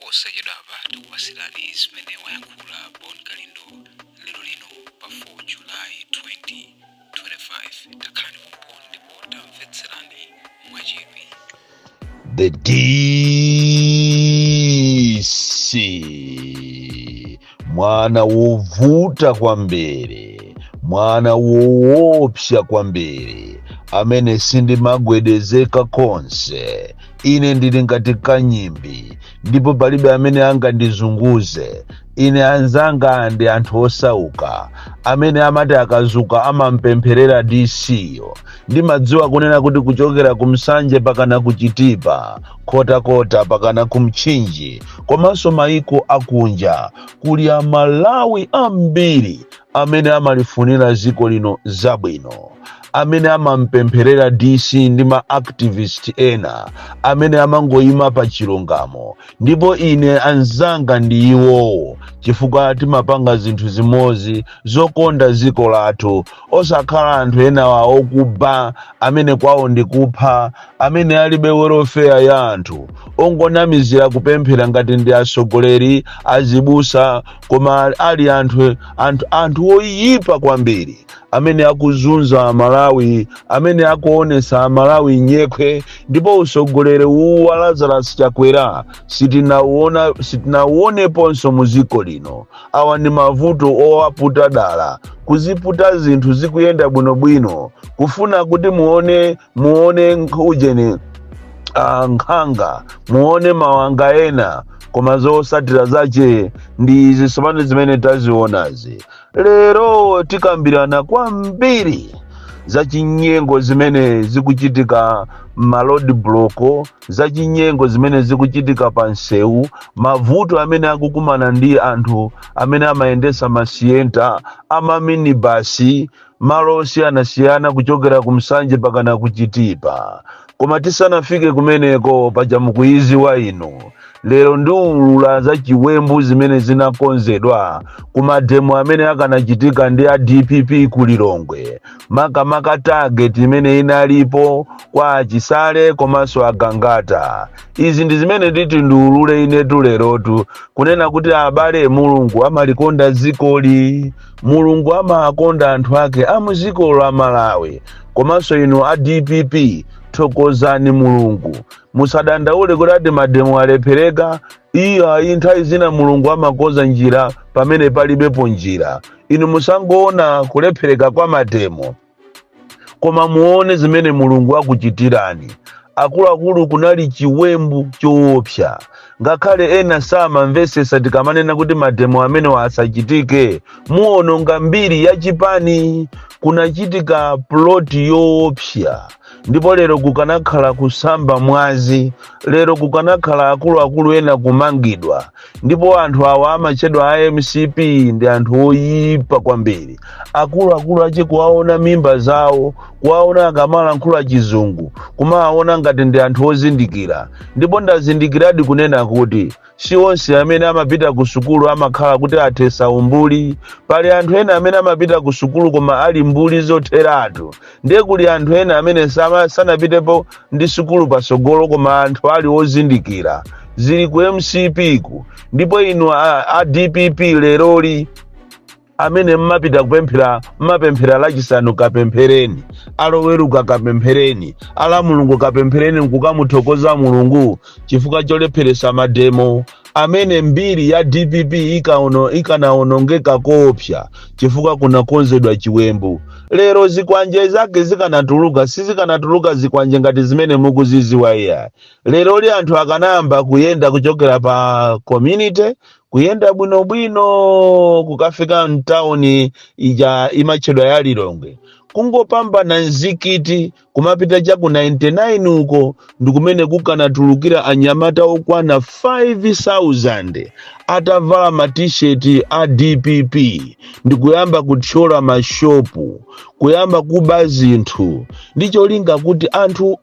Posachedwapa tikupatsirani zimene wayankhula Bon Kalindo lero lino pa 4 July 2025. Takhalani pompo ndipo tamvetserani mwachidwi. The DC, mwana wovuta kwambiri, mwana woopsa kwambiri, amene sindimagwedezeka konse. Ine ndili ngati kanyimbi, ndipo palibe amene angandizunguze ine. Anzanga ndi anthu osauka amene amati akazuka amampempherera DC-yo. Ndimadziwa kunena kuti kuchokera ku Msanje pakana ku Chitipa, Kotakota pakana ku Mchinji, komanso maiko akunja, kuli Amalawi ambiri amene amalifunira dziko lino zabwino, amene amampempherera DC ndi ma activist ena amene amangoyima pa chilungamo. Ndipo ine anzanga ndi iwowo, chifukwa timapanga zinthu zimodzi zokonda dziko lathu, osakhala anthu enawa okuba, amene kwawo ndi kupha, amene alibe welfare ya anthu, ongonamizira kupemphera ngati ndi atsogoleri azibusa, koma ali anthu oyipa kwambiri, amene akuzunza Amalawi, amene akuonesa Amalawi nyekhwe. Ndipo usogoleri uwu wa Lazarus Chakwera sitinauona, sitinauoneponso mu dziko lino. Awa ndi mavuto owaputa dala, kuziputa zinthu zikuyenda bwinobwino, kufuna kuti muone ujeni, nkhanga, muone mawanga ena. Koma zosatira zache ndi izi tsopano zimene tazionazi. Lero tikambirana kwambiri zachinyengo zimene zikuchitika m'ma road block, zachinyengo zimene zikuchitika pa msewu, mavuto amene akukumana ndi anthu amene amayendesa masiyenta, amaminibasi, malo osiyanasiyana, kuchokera ku Msanje pakana ku Chitipa. Koma tisanafike kumeneko, paja mukuiziwa inu, lero ndiulula za chiwembu zimene zinakonzedwa ku ma demo amene akanachitika ndi a DPP ku Lilongwe, makamaka target imene inalipo kwa Achisale komanso Agangata. Izi ndi zimene nditi ndiulule inetu lerotu, kunena kuti abale, Mulungu amalikonda dzikoli, Mulungu amakonda anthu ake amuziko la Malawi. Komanso inu a DPP, thokozani Mulungu, musadandaule kuti ati ma demo alephereka. Iyo ayi, nthawi zina Mulungu amakonza njira pamene palibepo njira. Inu musangoona kulephereka kwa ma demo, koma muone zimene Mulungu akuchitirani. Akuluakulu, kunali chiwembu choopsa. Ngakhale ena samamvesesa tikamanena kuti ma demo amene asachitike, muononga mbiri ya chipani. Kunachitika plot yoopsa, ndipo lero kukanakhala kusamba mwazi, lero kukanakhala akuluakulu ena kumangidwa. Ndipo anthu awa amatchedwa a MCP ndi anthu oyipa kwambiri. Akuluakulu ache, kuwaona mimba zawo, kuwaona akamalankhula Chizungu, kumawaona ngati ndi anthu ozindikira. Ndipo ndazindikiradi kunena kuti si onse amene amapita ku sukulu amakhala kuti athesa umbuli. Pali anthu ena amene amapita ku sukulu koma ali mbuli zotheratu. Ndiye kuli anthu ena amene sanapitepo ndi sukulu pasogolo, koma anthu ali ozindikira. Zili ku MCP ku. Ndipo inu a DPP leroli, amene mmapita kupemphera, mmapemphera Lachisanu, kapemphereni; Aloweruka kapemphereni; ala Mulungu kapemphereni, nkukamuthokoza Mulungu chifukwa cholepheresa ma demo amene mbiri ya DPP ikanaonongeka koopsa, chifukwa kunakonzedwa chiwembu. Lero zikwanje zake zikanatuluka, sizikanatuluka zikwanje ngati zimene mukuziziwa, iya. Leroli anthu akanayamba kuyenda kuchokera pa community, kuyenda bwinobwino kukafika mtawuni ija imatchedwa ya Lilongwe, kungopambana mzikiti kumapita chaku 99 uko, ndikumene kukanatulukira anyamata okwana 5000 atavala matisheti a DPP, ndikuyamba kuthyola mashopu, kuyamba kuba zinthu, ndi cholinga kuti anthu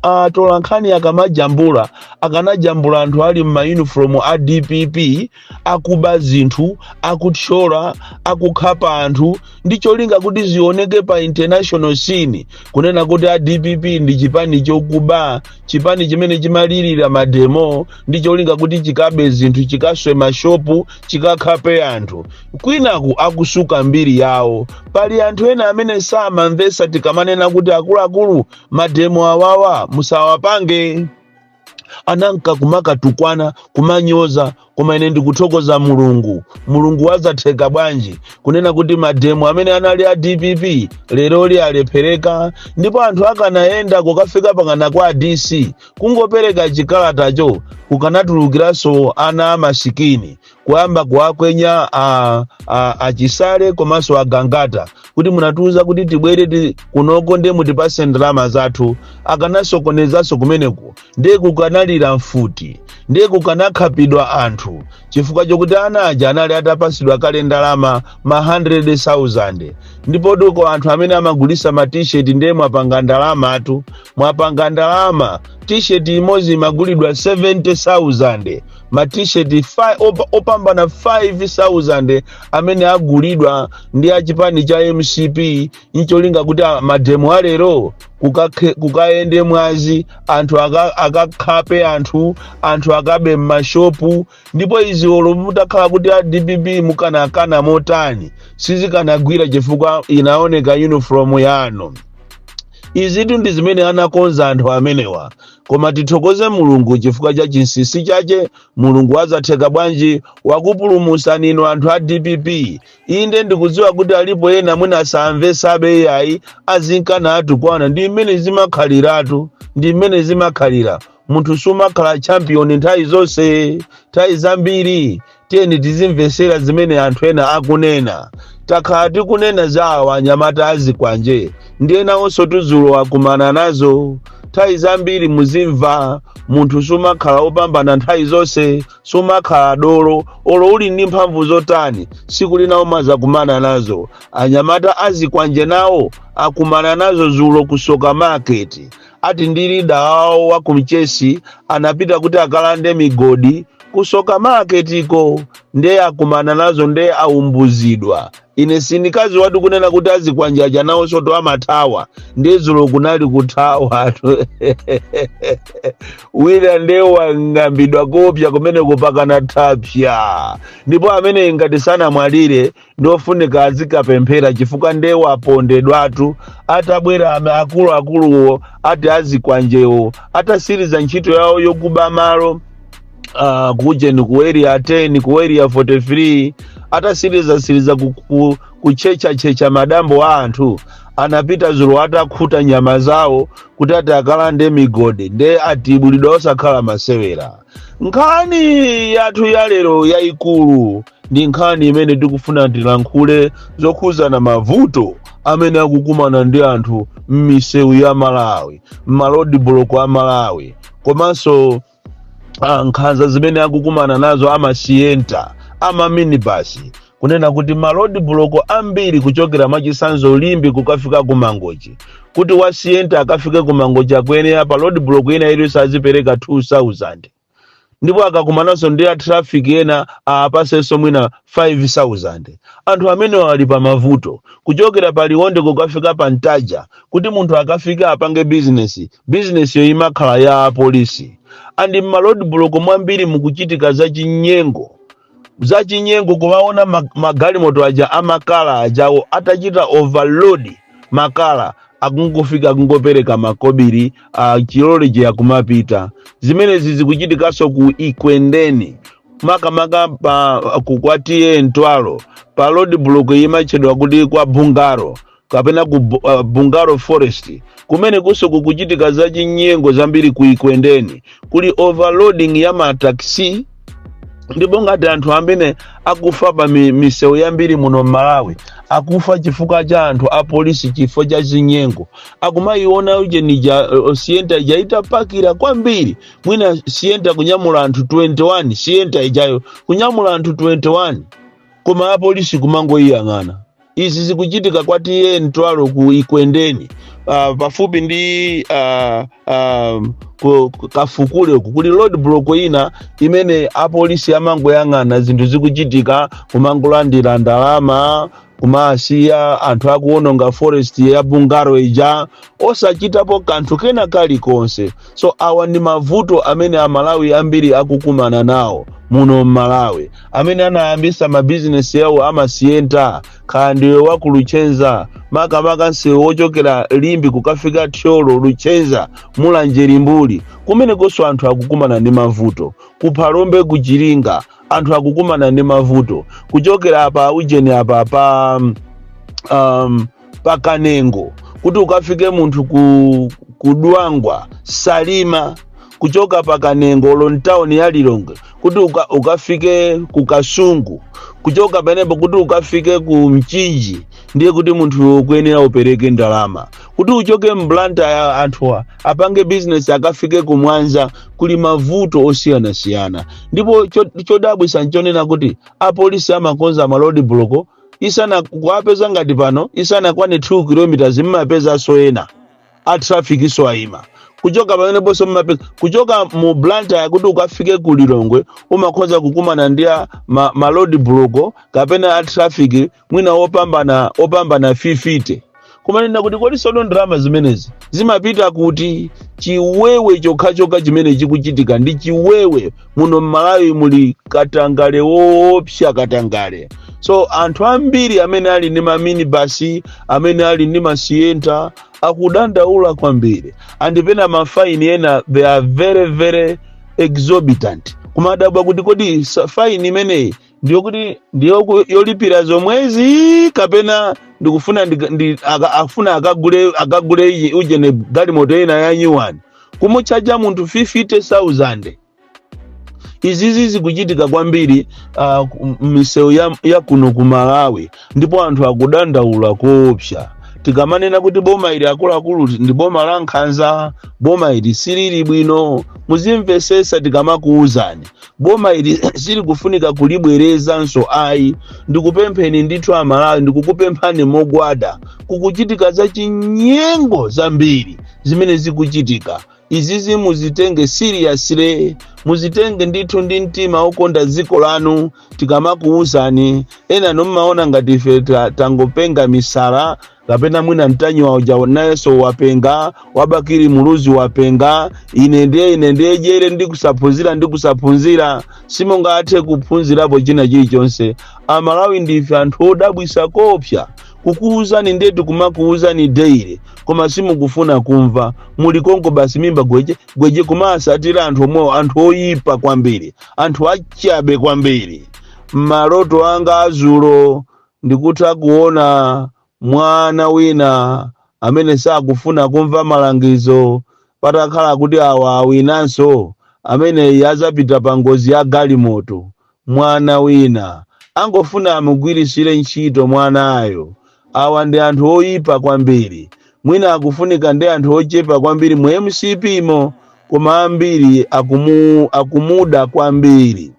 atola nkhani akamajambula, akanajambula anthu ali m'ma uniform a DPP akuba zinthu, akuthyola, akukhapa anthu, ndi cholinga kuti zioneke pa international scene kunena kuti a a DPP ndi chipani chokuba, chipani chimene chimalirira mademo ndi cholinga kuti chikabe zinthu, chikaswe mashopu, chikakhape anthu, kwinaku akusuka mbiri yawo. Pali anthu ena amene samamvesa tikamanena kuti akuluakulu, mademo awawa musawapange. Ananka kumakatukwana, kumanyoza. Koma ine ndikuthokoza Mulungu. Mulungu wazatheka bwanji kunena kuti mademo amene anali a DPP leroli alephereka, ndipo anthu akanayenda kukafika pakana kwa DC kungopereka chikalatacho, kukanatulukiranso ana amasikini kuyamba kuwakwenya achisale komanso agangata kuti munatiuza kuti tibwere kunoko ndiye mutipase ndalama zathu. Akanasokonezanso kumeneku, ndiye kukanalira mfuti, ndiye kukanakhapidwa anthu, chifukwa chokuti ana aja anali atapasidwa kale ndalama ma 100,000. Ndipo duko anthu amene amagulisa ma T-shirt, ndiye mwapanga ndalamatu, mwapanga ndalama. T-shirt imodzi imagulidwa 70,000, ma T-shirt opambana 5000 amene agulidwa ndi achipani cha MCP ncholinga kuti mademo alero kukayende mwazi, anthu akakhape anthu, anthu akabe m'mashopu. Ndipo izi olo mutakhala kuti a DPP mukanakana motani, sizikanagwira chifukwa inaoneka uniform yanu. Izitu ndi zimene anakonza anthu amenewa. Koma tithokoze Mulungu chifukwa cha chinsinsi chache. Mulungu azatheka bwanji wakupulumusani inu anthu a DPP. Inde, ndikudziwa kuti alipo ena mwina asamvesabe, iyayi, azinkana atukwana. Ndi mmene zimakhaliratu, ndi mmene zimakhalira. Munthu sumakhala champion nthawi zonse. Nthawi zambiri tiyeni tizimvesera zimene anthu ena akunena. Takhala tikunena za awa anyamata azikwanje, ndiye nawonso tuzulo akumana nazo. Nthawi zambiri muzimva, munthu sumakhala wopambana nthawi zonse, sumakhala dolo olo uli ndi mphamvu zotani, siku lina umazakumana nazo. Anyamata azikwanje nawo akumana nazo zulo kusoka market. Ati ndi leader wawo wa kumchesi anapita kuti akalande migodi kusoka marketiko, ndiye akumana nazo, ndiye aumbuzidwa. Ine sindikazi wati kunena kuti azikwanjaja nawonso to amathawa, ndiye zulo kunali kuthawa. Wina ndiye wang'ambidwa kopya kumeneko pakana thapya. Ndipo amene ngati sanamwalire, ndofunika azikapemphera chifukwa ndiye wapondedwatu. Atabwera akuluakuluwo, ati azikwanjewo, atasiriza ntchito yawo yokuba malo kujeni ku Area 10, ku Area 43, atasiriza siriza kuchechachecha madambo a anthu, anapita zulo atakhuta nyama zawo kuti ati akalande migodi, nde atibulidwa osakhala masewera. Nkhani yathu ya lero yayikulu ndi nkhani imene tikufuna tilankhule zokhuzana mavuto amene akukumana ndi anthu m'misewu ya Malawi, m'ma roadblock a Malawi, komanso nkhanza zimene akukumana nazo amasiyenta, amaminibus. Kunena kuti ma roadblock ambiri, kuchokera mwachisanzo Limbe kukafika ku Mangochi, kuti wasiyenta akafike ku Mangochi akuyenera pa roadblock ina iliyonse azipereka 2000, ndipo akakumananso ndi a traffic ena apasenso mwina 5000. Anthu amene ali pa mavuto, kuchokera pa Liwonde kukafika pa Ntaja, kuti munthu akafika apange bizinesi, bizinesi yo imakhala ya apolisi. And m'ma roadblock mwambiri mukuchitika zachinyengo, zachinyengo. Kumaona magalimoto aja amakala ajawo atachita overload makala, akungofika akungopereka makobiri a chilole akumapita. Zimenezi zikuchitikanso ku Ikwendeni, makamaka pa kwa T/A Ntwalo, pa road block imatchedwa kuti kwa Bungaro kapena ku Bungaro Forest. Kumene kuso kukuchitika zachinyengo zambiri. Ku Ikwendeni kuli overloading ya mataxi. Ndipo ngati anthu amene akufa pa misewu yambiri muno m'Malawi akufa chifukwa cha anthu apolisi, chifukwa cha zinyengo, akumayiona ujenija Sienta ija itapakira kwambiri, mwina Sienta kunyamula anthu 21, Sienta ijayo kunyamula anthu 21, koma apolisi kumangoyiyang'ana. Izi zikuchitika kwa T/A Ntwalo ku Ikwendeni, pafupi ndi Kafukule uku kuli road block ina imene apolisi amangoyang'ana zinthu zikuchitika, kumangolandira ndalama. Kumasiya anthu akuwononga forest ya Bungaro ija, osachitapo kanthu kena kalikonse. So awa ndi mavuto amene Amalawi ambiri akukumana nawo muno mMalawi, amene anayambisa mabizinesi yawo amasiyenta. Kaya ndiwe wa ku Luchenza, makamaka msewu wochokera Limbe kukafika Thyolo, Luchenza, Mulanje, Limbuli, kumenekonso anthu akukumana ndi mavuto. Kuphalombe, kuchiringa, anthu akukumana ndi mavuto. Kuchokera apa ujeni apa pa Kanengo kuti ukafike munthu ku Kudwangwa, Salima, kuchoka pa Kanengo lontawuni ya Lilongwe kuti ukafike ku Kasungu, kuchoka penepo kuti ukafike ku Mchinji, ndiye kuti munthu ukuyenera upereke ndalama. Kuti uchoke mBlantyre, anthuwa apange business, akafike ku Mwanza, kuli mavuto osiyanasiyana. Ndipo chodabwisa nchonena kuti apolisi amakonza ma road block isana kuwapeza ngati pano isanakwane 2 kilometers, mmapezanso ena a traffic so ayima. Kuchoka pameneponso mmapeza, kuchoka mu Blantyre kuti ukafike ku Lilongwe, umakhoza kukumana ndi ma road block kapena a traffic mwina opambana 50. Kumanena kuti kodi sono ndalama zimenezi zimapita kuti? Chiwewe chokhachokha chimene chikuchitika ndi chiwewe. Muno mMalawi muli katangale woopsa, katangale. So anthu ambiri amene ali ndi maminibasi, amene ali ndi masiyenta, akudandaula kwambiri. Andipena mafaini ena, they are very very exorbitant. Kumadabwa kuti kodi faini imeneyi ndiyokuti ndiyo yolipira zomwezi kapena ndikufuna afuna akagule iyi ujene galimoto ina ya new one, kumuchaja munthu 50,000. Izizi zikuchitika kwambiri m'misewu ya kuno ku Malawi, ndipo anthu akudandaula koopsa. Tikamanena kuti boma ili, akuluakulu, ndi boma la nkhanza, boma ili silili bwino, muzimvesesa. Tikamakuwuzani boma ili silikufunika kulibwerezanso ayi. Ndikupempheni ndithu Amalawi, ndikukupemphani mogwada. Kukuchitika za chinyengo zambiri zimene zikuchitika. Izizi muzitenge seriously, muzitenge ndithu ndi mtima wokonda dziko lanu. Tikamakuwuzani, ena nommaona ngati ife tangopenga misala, kapena mwina Mtanyiwa uja nayenso wapenga, wabakiri Muluzi wapenga, ine ndiye jere ndikusaphunzira, ndikusaphunzira. Simungathe kuphunzirapo china chilichonse. Amalawi ndife anthu odabwisa kopsa. Kukuwuzani ndetu, kumakuwuzani daily, koma simukufuna kumva. Muli konko basi, mimba gweje gweje, kumasatira anthu omwewo, anthu oyipa kwambiri, anthu achabe kwambiri. Maloto anga azulo ndikutha kuona mwana wina amene sakufuna kumva malangizo. Patakhala kuti awa awinanso, ameneyi azapita pa ngozi ya galimoto. Mwana wina angofuna amugwirisire ntchito mwanayo. Awa ndi anthu oyipa kwambiri. Mwina akufunika ndi anthu ochepa kwambiri mu MCP mo, koma ambiri akumuda kwambiri.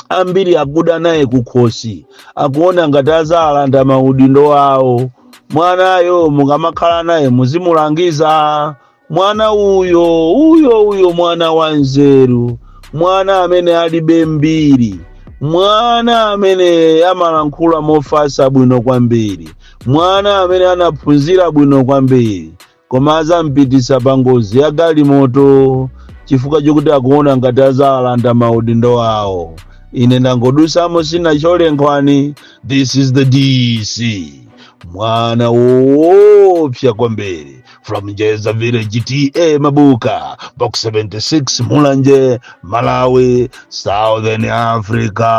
Ambiri akuda naye kukhosi, akuona ngati azalanda maudindo awo. Mwanayo mukamakhala naye muzimulangiza. Mwana uyo uyo uyo, mwana wa nzeru, mwana amene alibe mbiri, mwana amene amalankhula mofasa bwino kwambiri, mwana amene anaphunzira bwino kwambiri, koma azampitisa pa ngozi ya galimoto chifukwa chokuti akuona ngati azalanda maudindo awo. Ine ndangodusamo, sina cholenkhwani. This is the DC, mwana woopsa kwambiri, from Jeza Village, TA Mabuka, Box 76, Mulanje, Malawi, Southern Africa.